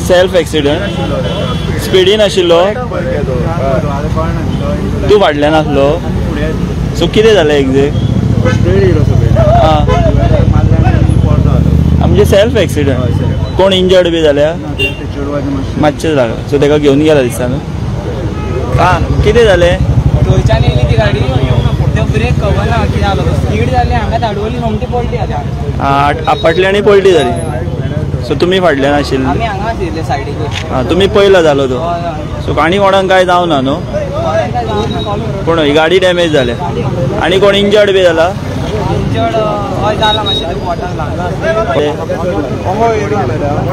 Self accident स्पिडीन आशिल्लो तूं फाटल्यान आसलो. सो कितें जालें एग्जॅक्ट? आं, म्हणजे सेल्फ एक्सिडंट. कोण इंजर्ड बी जाल्या? मातशें लागला. सो ताका घेवन गेला दिसता न्हू. आं, कितें जालें? थंयच्यान येयली ती गाडी, ते ब्रेक खबर ना कितें जालो, स्पीड जाली हांगा आडवली, सोमती पलटी जाली. आपटली आनी पलटी जाली. सो तुमी फाटल्यान आशिल्ले? आमी हांगा आशिल्ले सायडीक. आं, तुमी पयला जालो तो. सो आनी कोणाक कांय जावना न्हू? पूण ही गाडी डॅमेज जाल्या. आनी कोण इंजर्ड बी जाला? इंजर्ड हय जाला, मातशें पोटाक लागला.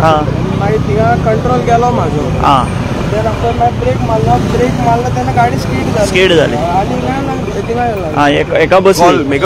हां, मागीर थिंगा कंट्रोल गेलो म्हाजो. आं, मागीर ब्रेक मारलो, ब्रेक मारलो तेन्ना गाडी स्कीड जाली. स्कीड जाली. आनी थिंगा आं, एका बसली.